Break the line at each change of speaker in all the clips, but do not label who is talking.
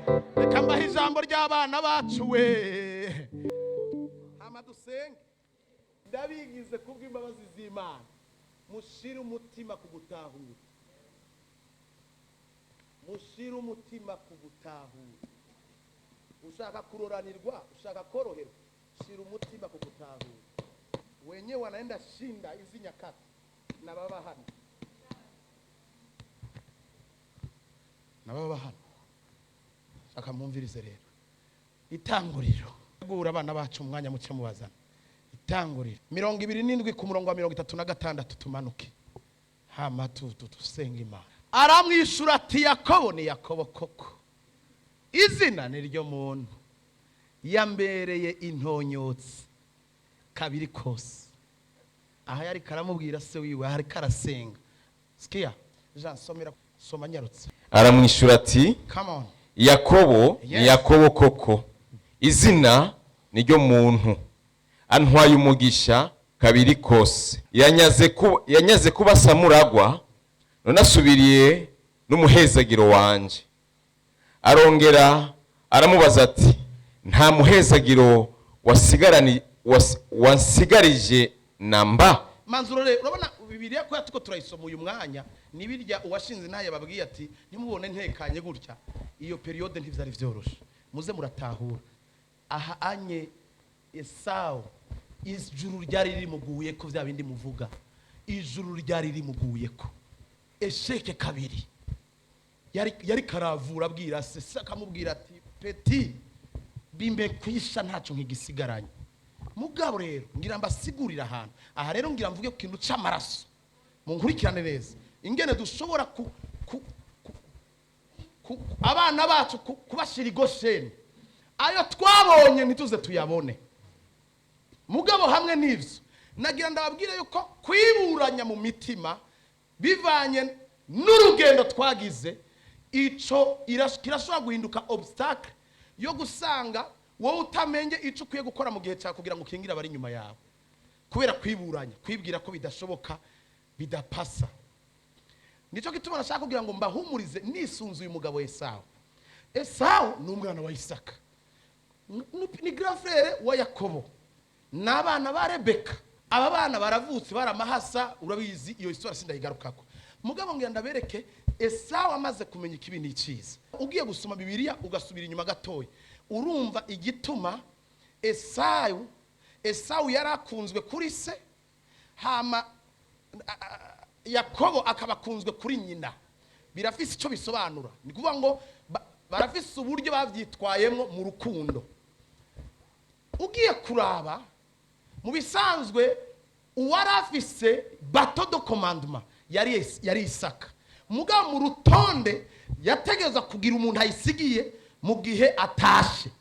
Reka mbahe ijambo ry'abana bacu we, hama dusenge. Ndabigize kubw'imbabazi z'Imana, mushire umutima ku gutahura, mushire umutima ku gutahura. Ushaka kuroranirwa, ushaka koroherwa, shira umutima ku gutahura. Wenyewe wanaenda shinda hizi nyakati na baba hano, na baba hano. Shaka mwumvirize rero Itanguriro. Guhura abana bacu umwanya muce mubazana. Itanguriro 27 ku murongo wa 36, tumanuke, hama tusenga Imana. Aramwishura ati: "Yakobo ni Yakobo koko, izina ni ryo muntu, yambereye intonyotsi kabiri kose." Aha yari karamubwira se wiwe, aha ariko arasenga. Sikia Jean, somera, soma nyarutse.
Aramwishyura ati:
Come on.
"Yakobo ni Yakobo koko, izina ni ryo muntu, antwaye umugisha kabiri kose. Yanyaze kuba samuragwa, none asubiriye n'umuhezagiro wanje." Arongera aramubaza ati: "Nta muhezagiro wansigarije namba?"
Manzuro rero, urabona Bibiliya ko tuko turayisoma uyu mwanya, nibirya uwashinze naye babwiye ati: "Ntimubone ntekanye gutya." Iyo période ntivyari vyoroshe, muze muratahura. Aha anye Esawu, ijuru ryari rimuguye ko, vya bindi muvuga, ijuru ryari rimuguye ko échec kabiri. Yari karavura, abwira se, se akamubwira ati: "Petit, bimekwisha, ntacyo nkigisigaranye." Mugabo rero ngira mbasigurire ahantu aha rero, ngira mvuge ku kintu c'amaraso. Munkurikirane neza ingene dushobora ku abana bacu kubashira igosheni, ayo twabonye ntituze tuyabone. Mugabo hamwe n'ivyo, nagira ndababwire yuko kwiburanya mu mitima bivanye n'urugendo twagize, ico kirashobora guhinduka obstacle yo gusanga wowe utamenye ico ukwiye gukora mu gihe cyawe kugira ngo ukingire abari inyuma yawe, kubera kwiburanya, kwibwira ko bidashoboka, bidapasa. Nicyo gituma nashaka kugira ngo mbahumurize nisunzuye umugabo Esawu. Esawu ni umwana wa Isaka, ni grand frère wa Yakobo, ni abana ba Rebeka. Aba bana baravutse baramahasa, urabizi iyo histoire, sindayigarukako. Mugabo ngira ndabereke Esawu amaze kumenya ikibi n'icyiza. Ugiye gusoma Bibiliya, ugasubira inyuma gatoya, urumva igituma Esawu yari akunzwe kuri se, hama Yakobo akaba akunzwe kuri nyina. Birafise icyo bisobanura. Ni kuvuga ngo barafise uburyo babyitwayemo mu rukundo. Ugiye kuraba mu bisanzwe, uwari afise bâton de commandement yari Isaka. Mugabo mu rutonde yategereza kugira umuntu ayisigiye mu gihe atashe,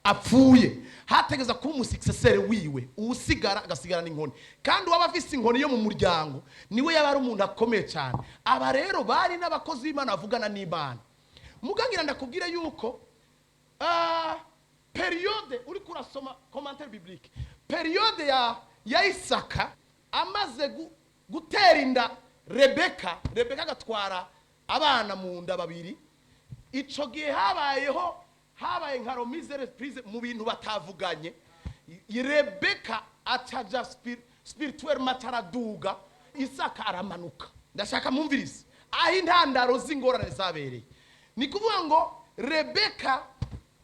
apfuye, hategeza kuba umu successeur wiwe, uwusigara agasigarana inkoni. Kandi uwaba afise inkoni yo mu muryango niwe yaba ari umuntu akomeye cyane. Aba rero bari n'abakozi b'Imana, bavugana n'Imana. Mugangira ndakubwira yuko période uri kurasoma commentaire biblique, période ya Isaka amaze gutera inda Rebeka, Rebeka agatwara abana mu nda babiri, ico gihe habayeho, habaye nka remise reprise mu bintu batavuganye. Rebeka acaja spirituellement ataraduga, Isaka aramanuka. Ndashaka mwumvirize aho intandaro z'ingorane zabereye. Ni kuvuga ngo Rebeka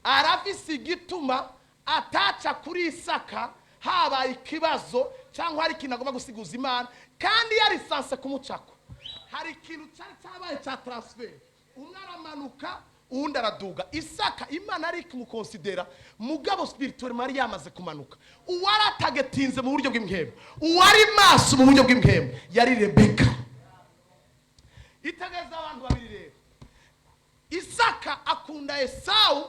arafise igituma ataca kuri Isaka habaye ikibazo cyangwa hari ikintu agomba gusiguza Imana, kandi yari censé kumucako. Hari ikintu cyari cyabaye cya transfert, umwe aramanuka, uwundi araduga. Isaka Imana ari kumukonsidera, mugabo spirituel yari yamaze kumanuka. Uwari atagetinze mu buryo bw'impwemu, uwari maso mu buryo bw'impwemu yari Rebeka. Itegereza abantu babiri rero. Isaka akunda Esawu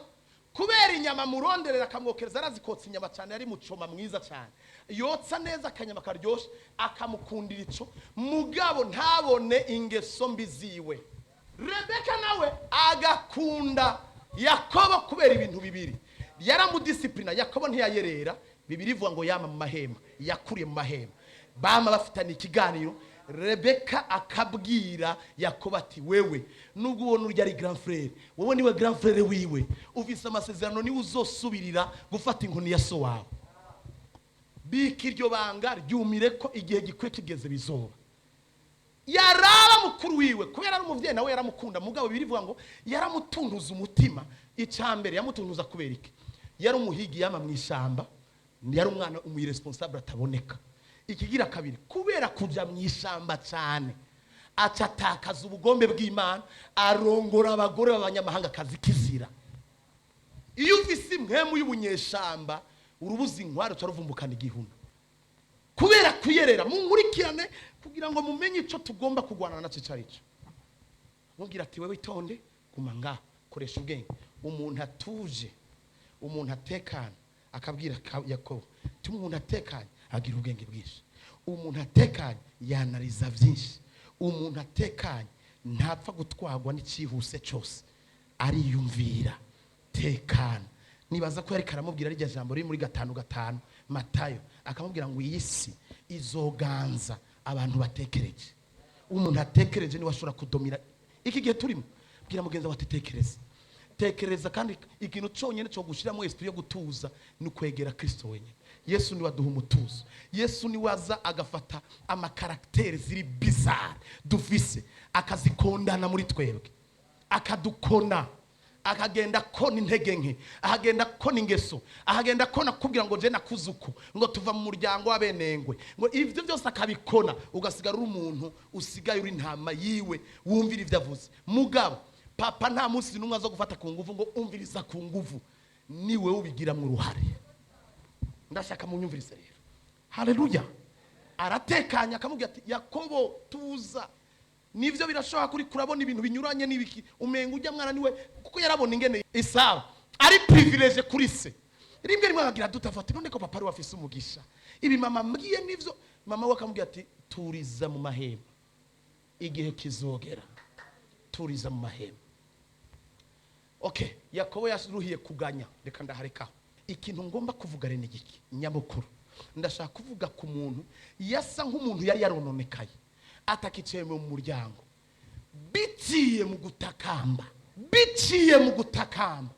kubera inyama muronderera, akamwokereza, arazikotsa inyama cyane, yari mucoma mwiza cyane, yotsa neza akanyama karyoshe, akamukundira ico, mugabo ntabone ingeso mbi ziwe. Rebeka nawe agakunda Yakobo kubera ibintu bibiri: yaramudisipurina. Yakobo ntiyayerera. Bibiri ivuga ngo yama mu mahema, yakuriye mu mahema, bama bafitanye ikiganiro. Rebeka akabwira Yakobo ati: "Wewe nubwo ubona urya ari grand frère, wowe niwe grand frère wiwe, ufise amasezerano, niwe uzosubirira gufata inkoni ya so wawe. Bika iryo banga, ryumire ko igihe gikwiye kigeze bizoba." Yaraba mukuru wiwe, kubera ari umuvyeyi, nawe yaramukunda. Mugabo birivuga ngo yaramutuntuza umutima. Icya mbere yamutuntuza kubera iki? Yari umuhigi, yama mu ishamba, yari umwana umu irresponsable ataboneka. Ikigira kabiri, kubera kuja mu ishamba cyane, aca atakaza ubugombe bw'Imana, arongora abagore b'abanyamahanga. Akazi kizira. Iyo ufise impwemu y'ubunyeshamba, urubuza inkware, uca ruvumbukana igihuna kubera kuyerera. Munkurikirane kugira ngo mumenye icyo tugomba kurwana nacyo icyo ari cyo. Mubwira ati: "Wewe itonde, guma ngaho, koresha ubwenge." Umuntu atuje, umuntu atekana, akabwira Yakobo ati: "Umuntu atekanye agira ubwenge bwinshi, umuntu atekanye yanariza byinshi, umuntu atekanye ntapfa gutwarwa n'icyihuse cyose, ariyumvira. Tekana." Nibaza ko yari karamubwira rirya jambo riri muri 5:5 Matayo, akamubwira ngo iyi si izoganza abantu batekereje. Umuntu atekereje niwe ashobora kudomira iki gihe turimo. Bwira mugenzi wawe ati: "Tekereza, tekereza." Kandi ikintu cyonyine cyo gushyiramo esprit yo gutuza ni ukwegera Kristo wenyine. Yesu niwe aduha umutuzo. Yesu niwe aza agafata ama caractères ziri bizarre dufise, akazikondana muri twebwe, akadukona, akagenda kona intege nke, akagenda kona ingeso, akagenda kona kubwira ngo je nakuze uku, ngo tuva mu muryango w'abenengwe, ngo ibyo byose akabikona, ugasigara uri umuntu, usigaye uri intama yiwe, wumvira ibyo avuze. Mugabo papa nta munsi n'umwe azo gufata ku nguvu ngo umviriza ku nguvu, niwe ubigiramo uruhare. Ndashaka munyumvirize rero. Haleluya! Aratekanya, akamubwira ati: "Yakobo, tuza. Nivyo birashoboka kuri kurabona ibintu binyuranye n'ibiki, umenga ujya mwana niwe," kuko yarabona ingene Esawu ari privilège kuri se. Rimwe rimwe akagira dutafata: "None ko papa ari wafise umugisha, ibi mama mbwiye nivyo?" Mama we akamubwira ati: "Turiza mu mahema, igihe kizogera, turiza mu mahema." Okay, Yakobo yaruhiye kuganya. Reka ndaharekaho. Ikintu ngomba kuvuga rero ni igiki nyamukuru? Ndashaka kuvuga ku muntu yasa nk'umuntu yari yarononekaye, atakicaye mu muryango, biciye mu gutakamba, biciye mu gutakamba,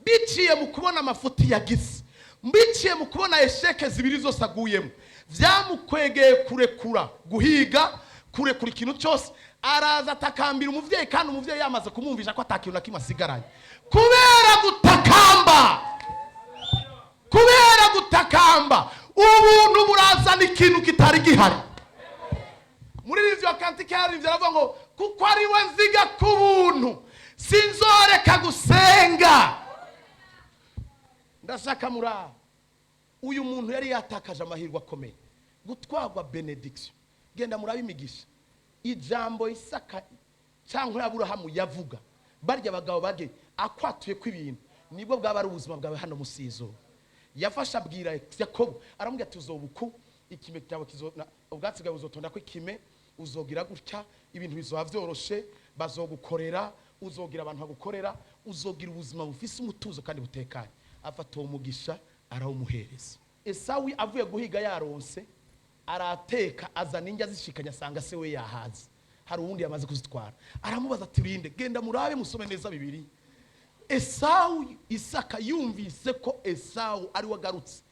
biciye mu kubona amafuti yagize, biciye mu kubona échecs zibiri zose aguyemo, byamukwegeye kurekura guhiga, kurekura ikintu cyose. Araza atakambira umuvyeyi, kandi umuvyeyi yamaze kumwumvisha ko atakintu na kimwe asigaranye. Kubera gutakamba, kubera gutakamba, ubuntu burazana ikintu kitari gihari. Muri ivyo cantique yarivyo, aravuga ngo: "Kuko ari we nziga ku buntu, sinzoreka gusenga." Ndashaka muri aho, uyu muntu yari yatakaje amahirwe akomeye, gutwarwa bénédiction. Genda murabe imigisha, ijambo Isaka cyangwa Aburahamu yavuga, barya abagabo bage akwatuye ko ibintu, nibwo bwaba ari ubuzima bwawe hano musi y'izuba. Yafashe abwira Yakobo, aramubwira ati: "Uzoba uku, ikime cyawe ubwatsi bwawe buzotonda ko ikime, uzogira gutya, ibintu bizoba byoroshe, bazogukorera, uzogira abantu bagukorera, uzogira ubuzima bufise umutuzo kandi butekanye." Afata uwo mugisha arawumuhereza. Esawi avuye guhiga yaronse, arateka, azana indya, azishikanye, asanga se we yahaze, hari uwundi yamaze kuzitwara. Aramubaza ati: "Rinde?" Genda murabe, musome neza Bibiri. Esawu, Isaka yumvise ko Esawu ari we agarutse,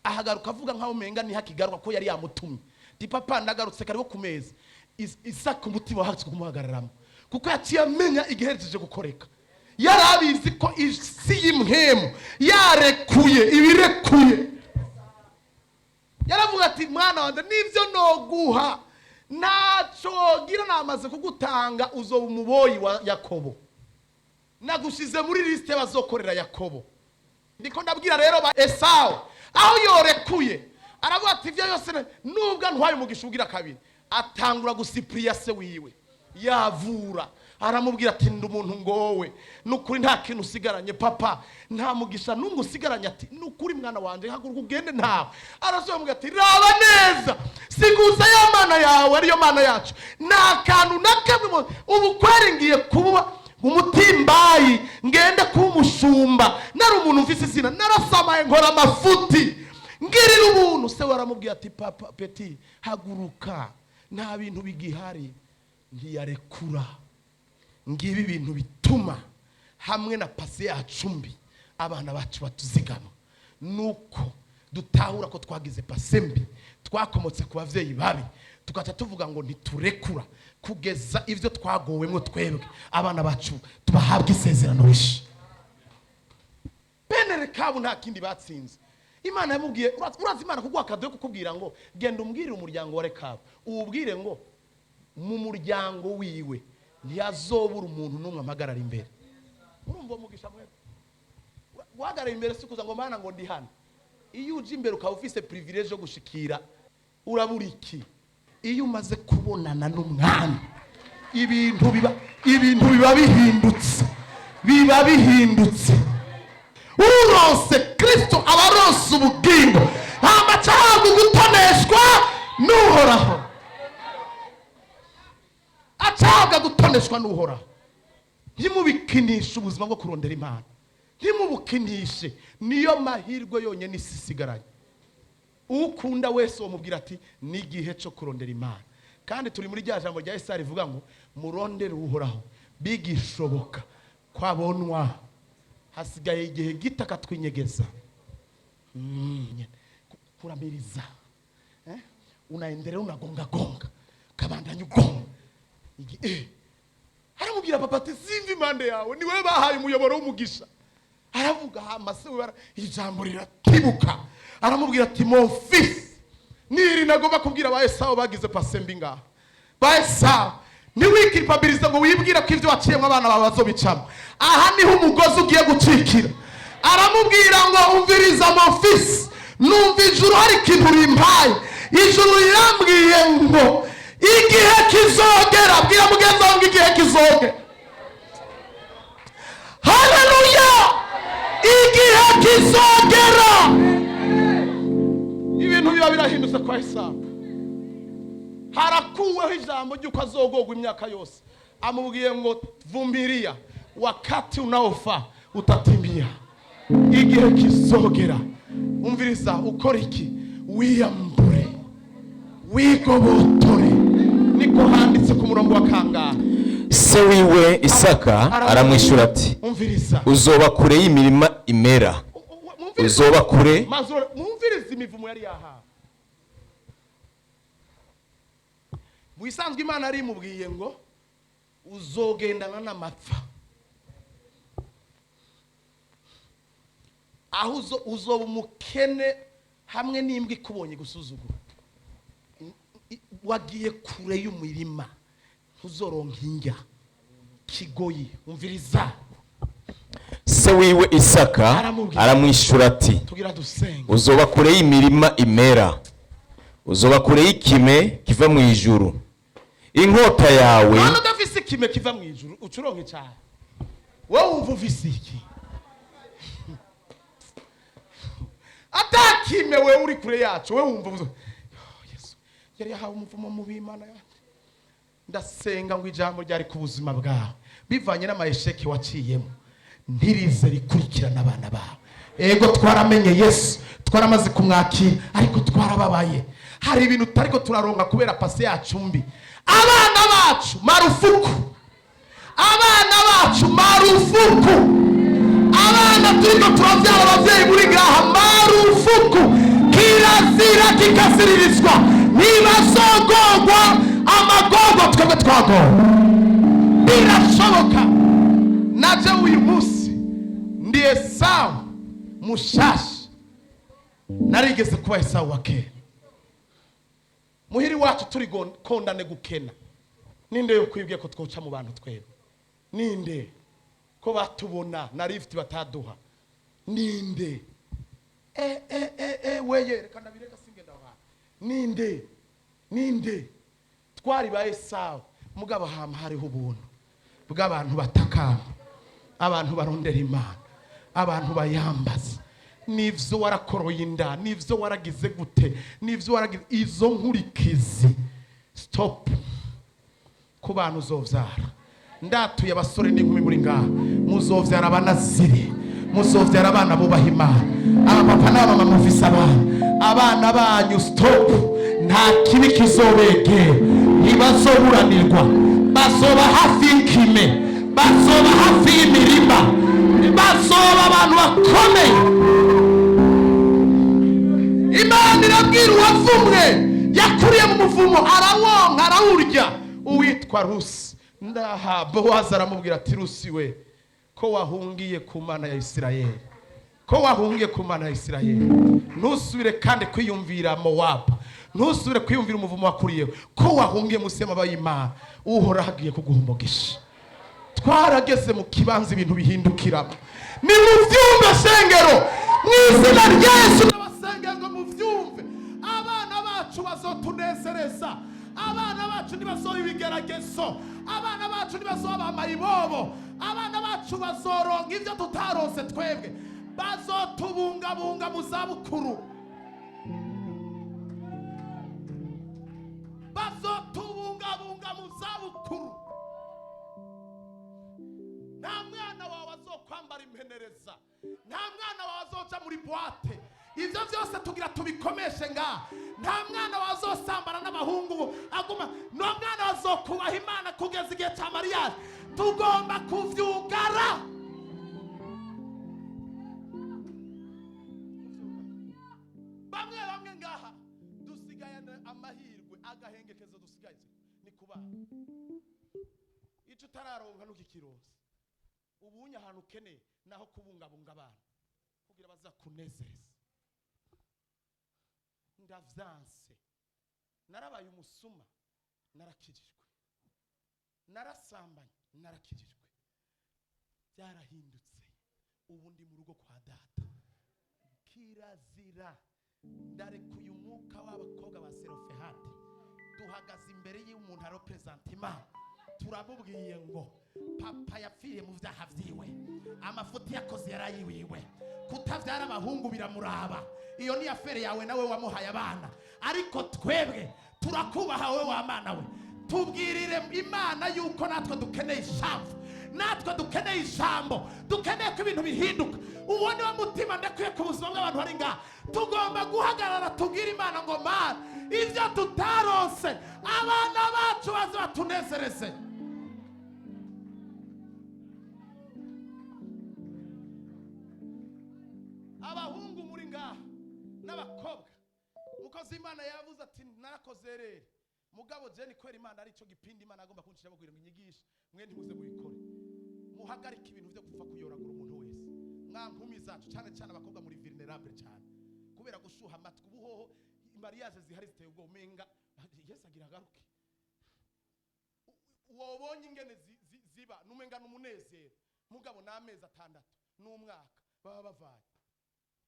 ahagaruka avuga nkaho umenga niho akigaruka, ko yari yamutumye ti: "Papa, ndagarutse, kariho ku meza." Isaka umutima wahatswe kumuhagararamo, kuko yaciye amenya igiherejeje gukoreka. Yari abizi ko isi y'imhemu yarekuye ibirekuye. Yaravuga ati: "Mwana wanjye, nibyo noguha ntacyo gira, namaze kugutanga, uzoba umuboyi wa Yakobo, nagusize muri liste bazokorera Yakobo." Ndiko ndabwira rero ba Esawu, aho yorekuye, aravuga ati: "Ibyo yose nubwo ntwaye umugisha ugira kabiri." Atangura gusipuriya se wiwe, yavura, aramubwira ati: "Ndi umuntu ngowe, nukuri nta kintu usigaranye papa, nta mugisha n'umwe usigaranye." Ati: "Nukuri mwana wanjye, haguruka ugende, ntawe." Arasubira ati: "Raba neza, siguza ya Mana yawe, ariyo Mana yacu, nta kantu na kamwe ubu kweri ngiye kuba umutimbayi, ngende kuba umushumba, nari umuntu mfise izina, narasamaye, nkora amafuti, ngirira ubuntu." Se we aramubwira ati: "Papa, petit, haguruka." Nta bintu bigihari, ntiyarekura. Ngibi ibintu bituma hamwe na passé yacu mbi abana bacu batuzigama, nuko dutahura ko twagize passé mbi, twakomotse ku bavyeyi babi, tugaca tuvuga ngo ntiturekura kugeza ibyo twagowemwo twebwe abana bacu tubahabwa isezerano risha. Bene Rekabu nta kindi batsinze. Imana yamubwiye, urazi Imana kuguha akadoye kukubwira ngo genda umbwirire umuryango wa Rekabu, uwubwire ngo mu muryango wiwe ntiyazobura umuntu n'umwe ampagarara imbere. Urumva uwo mugisha mwebwe? Guhagarara imbere si kuza ngo "Mana, ngo ndi hano." Iyo uje imbere ukaba ufise privilege yo gushikira, urabura iki? Iyo umaze kubonana n'umwami, ibintu biba bihindutse, biba bihindutse. Uronse Kristo aba aronse ubugingo, hama aca ahabwa gutoneshwa n'Uhoraho, aca ahabwa gutoneshwa n'Uhoraho. Ntimubikinishe ubuzima bwo kurondera Imana, ntimubukinishe. Niyo mahirwe yonyine isi isigaranye. Ukunda wese wamubwira ati n'igihe cyo kurondera Imana. Kandi turi muri rya jambo rya Isaya rivuga ngo murondere Uhoraho bigishoboka kwabonwa, hasigaye igihe gito akatwinyegeza. Kuramiriza, eh? Unaendelea unagonga gonga, kabandanya ugonga. Aramubwira papa ati simva impande yawe, ni wowe bahaye umuyoboro w'umugisha. Aravuga, hama se we ijambo riratibuka, aramubwira ati mon fils, niri nagomba kubwira ba Esawu bagize passé mbi ngaha. Ba Esawu, ntiwikipabilize ngo wibwire ko ibyo waciyemo abana bawe bazobicamo. Aha niho umugozi ugiye gucikira. Aramubwira ngo umviriza mon fils, numva ijuru hari ikintu rimpaye, ijuru rirambwiye ngo igihe kizogera. Bwira mugenzi wawe ngo igihe kizogera. Haleluya! Igihe kizogera ibintu biba birahindutse kwa Esawu. Harakuweho ijambo ry'uko azogogwa imyaka yose. Amubwiye ngo vumilia, wakati unaofaa utatimia. Igihe kizogera, umviriza, ukora iki? Wiyambure, wigobotore. Niko handitse ku murongo wa kangahe?
Se wiwe Isaka aramwishyura ati
Umviriza.
uzoba kure y'imirima imera.
Mwumvirize.
Uzoba kure.
Mazuro, mwumvirize imivumo yari yahawe. Mu bisanzwe Imana yari imubwiye ngo uzogendana n'amapfa, aho uzoba umukene hamwe n'imbwa ikubonye gusuzugura. Wagiye kure y'umurima, ntuzoronka indya kigoyi. Umviriza.
Se wiwe Isaka
Aramubwira.
aramwishyura ati
Tugira dusenga.
uzoba kure y'imirima imera, uzoba kure y'ikime kiva mu ijuru, inkota yawe.
None udafise ikime kiva mu ijuru, uca uronka icyaha? Wowe wumva ufise iki atakime? Wewe uri kure yacu, wowe wumva Oh, Yesu yari yahawe umuvumo mubi. Imana yanjye, ndasenga ngo ijambo ryari ku buzima bwawe bivanye n'ama échecs waciyemo ntirize rikurikirana abana bawe. Ego, twaramenye Yesu, twaramaze kumwakira, ariko twarababaye. Hari ibintu tutariko turaronka kubera passé yacu mbi. Abana bacu marufuku, abana bacu marufuku, abana turiko turavyara, abavyeyi muri ngaha, marufuku, kirazira kikaziririzwa, ntibazogogwa amagorwa twebwe twagowe. Birashoboka. Naje uyu munsi ndi Esawu mushasha, narigeze kuba Esawu wa kera. Muhiri wacu turi condamné gukena. Ninde yo kwibwiye ko twoca mu bantu twebwe? Ninde ko batubona na lift bataduha? Ninde? Weye, reka ndabireka, singenda aho hantu. Ninde? Ninde? Twari ba Esawu, mugabo hama hariho ubuntu bw'abantu batakamba, abantu barondera Imana, abantu bayambaza. Nivyo warakoroye inda, nivyo waragize gute, nivyo waragize izo nkurikizi, stop ku bantu uzovyara. Ndatuye abasore n'inkumi muri ngaha, muzovyara abanaziri, muzovyara abana bubaha Imana. Abapapa n'abamama mufise abana, abana banyu, stop, nta kibi kizobegera. Ntibazoburanirwa, bazoba hafi y'ikime, bazoba hafi y'imirima, bazoba abantu bakomeye. Imana irabwira uwavumwe, yakuriye mu muvumo, arawonka, arawurya, uwitwa Rusi. Ndaha Bowazi aramubwira ati: "Rusi we, ko wahungiye ku Mana ya Isirayeli, ko wahungiye ku Mana ya Isirayeli, ntusubire kandi kwiyumvira Mowabu, ntusubire kwiyumvira umuvumo wakuriyeho. Ko wahungiye munsi y'amababa y'Imana, Uhoraho agiye kuguha umugisha." Twarageze mu kibanza ibintu bihindukiramo. Ni mu byumve, shengero, mu izina rya Yesu n'abasengero ngo mubyumve. Abana bacu bazotunezereza, abana bacu ntibazoba ibigeragezo, abana bacu ntibazoba amayibobo, abana bacu bazoronka ibyo tutaronse twebwe, bazotubungabunga mu zabukuru, bazotubungabunga mu zabukuru. Nta mwana wawe azokwambara impenereza, nta mwana wawe azoja muri boîte. Ibyo byose tugira tubikomeshe ngaha. Nta mwana wawe azosambana n'abahungu aguma, nta mwana azokubaha Imana kugeza igihe cya mariage. Tugomba kuvyugara. Bamwe bamwe ngaha dusigaye amahirwe, agahengekezo dusigaye ni kubana. Icyo utararonka ntukikironse. Ubunye ahantu ukeneye naho kubungabunga abana kugira bazakunezereze. Ndavyanse, narabaye umusuma, narakijijwe, narasambanye, narakijijwe, byarahindutse. Ubu ndi mu rugo kwa Data. Kirazira, ndarekuye umwuka w'abakobwa ba Serofehadi. Duhagaze imbere y'umuntu arepresenta Imana, turamubwiye ngo papa yapfiriye mu byaha byiwe, amafuti yakoze yarayiwiwe, kutabyara abahungu biramuraba, iyo ni affaire yawe nawe wamuhaye abana. Ariko twebwe turakubaha wowe wa Mana we. Tubwirire Imana yuko natwe dukeneye ijambo, natwe dukeneye ijambo, dukeneye ko ibintu bihinduka. Uwo ni wo mutima ndakwiye ku buzima bw'abantu bari ngaha. Tugomba guhagarara tubwire Imana ngo: "Mana, ibyo tutaronse, abana bacu baze batunezereze." Abahungu muri ngaha n'abakobwa, umukozi w'Imana yavuze ati: "Narakoze rero." Mugabo jeni kwera Imana aricyo gipindi Imana agomba kunshira kugira ngo inyigishe. Mwe ntimuze mubikore, muhagarike ibintu byo gupfa kuyoragura umuntu wese. Mwa nkumi zacu, cyane cyane abakobwa, muri vulnerable cyane kubera gushuha amatwi. Ubuhoho mariage zihari ziteye ubwoba, umenga Yesu agira agaruke. Wobonye ingene ziba, numenga n'umunezero, mugabo n'amezi 6 n'umwaka baba bavanye,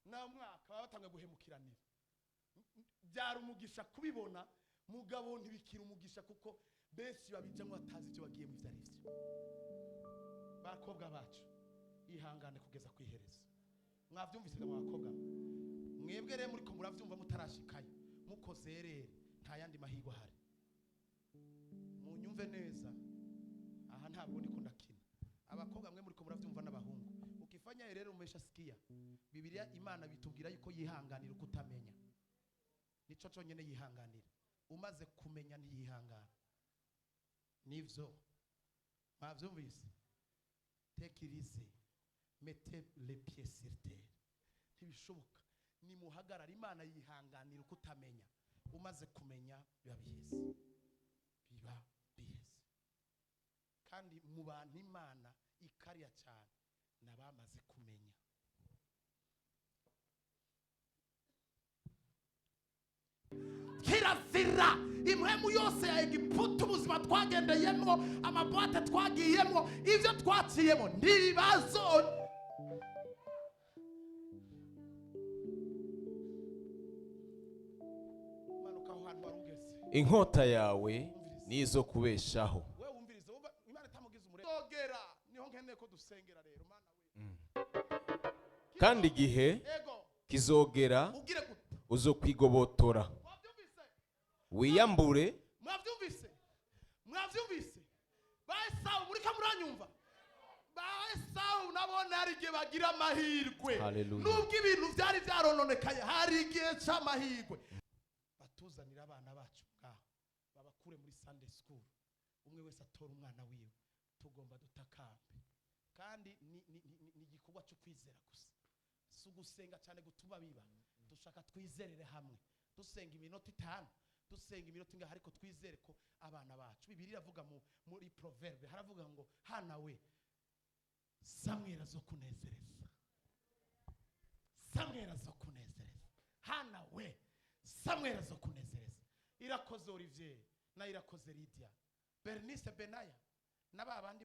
n'umwaka baba batangiye guhemukiranira. Byari umugisha kubibona, mugabo ntibikira umugisha kuko benshi babijamo batazi ibyo bagiyemo ibyo ari byo. Bakobwa bacu, ihangane kugeza ku iherezo. Mwabyumvise mu bakobwa mwebwe rero muriko murabyumva, mutarashikayo, mukoze rero nta yandi mahirwe ahari. Munyumve neza, aha ntabwo ndiko ndakina. Abakobwa mwe muriko murabyumva n'abahungu, ukifanya rero umesha sikia. Bibiliya, Imana bitubwira yuko yihanganira ukutamenya, nico cyonyine yihanganira. Umaze kumenya ntiyihangana. Nivyo mwavyumvise? Tekirize, mettez les pieds sur terre. Ntibishoboka, nimuhagarara. Imana yihanganira ukutamenya, umaze kumenya biba biheze, biba biheze. Kandi mu bantu Imana ikarya cyane n'abamaze kumenya. Kirazira, impwemu yose ya Egiputa, ubuzima twagendeyemo, ama boîte twagiyemo, ibyo twaciyemo, ntibibazo. Manuka aho hantu wari ugeze.
Inkota yawe nizo kubeshaho.
We wumvirize, wumva Imana itamugize umurego. Ogera niho nkeneye ko dusengera rero, Mana we.
Kandi igihe kizogera
ugire gute?
Uzokwigobotora
Mwabyumvise?
wiyambure.
Mwabyumvise? Mwabyumvise? Ba Esawu, muriko muranyumva? Ba Esawu nabona hari igihe bagira amahirwe.
Hallelujah.
Nubwo ibintu byari byarononekaye, hari igihe cy'amahirwe. Batuzanira abana bacu ngaho, babakure muri Sunday school, umwe wese atora umwana wiwe. Tugomba dutakambe, kandi ni igikorwa cyo kwizera gusa, si ugusenga cyane gutuma biba. Dushaka twizerere hamwe, dusenga iminota 5, dusenga iminota ingahe, ariko twizere ko abana bacu. Bibiliya iravuga muri Proverbe, haravuga ngo: "Hana we, Samweli azokunezereza, Samweli azokunezereza. Hana we, Samweli azokunezereza." Irakoze Olivier na Irakoze Lydia, Bernice, Benaya na ba bandi.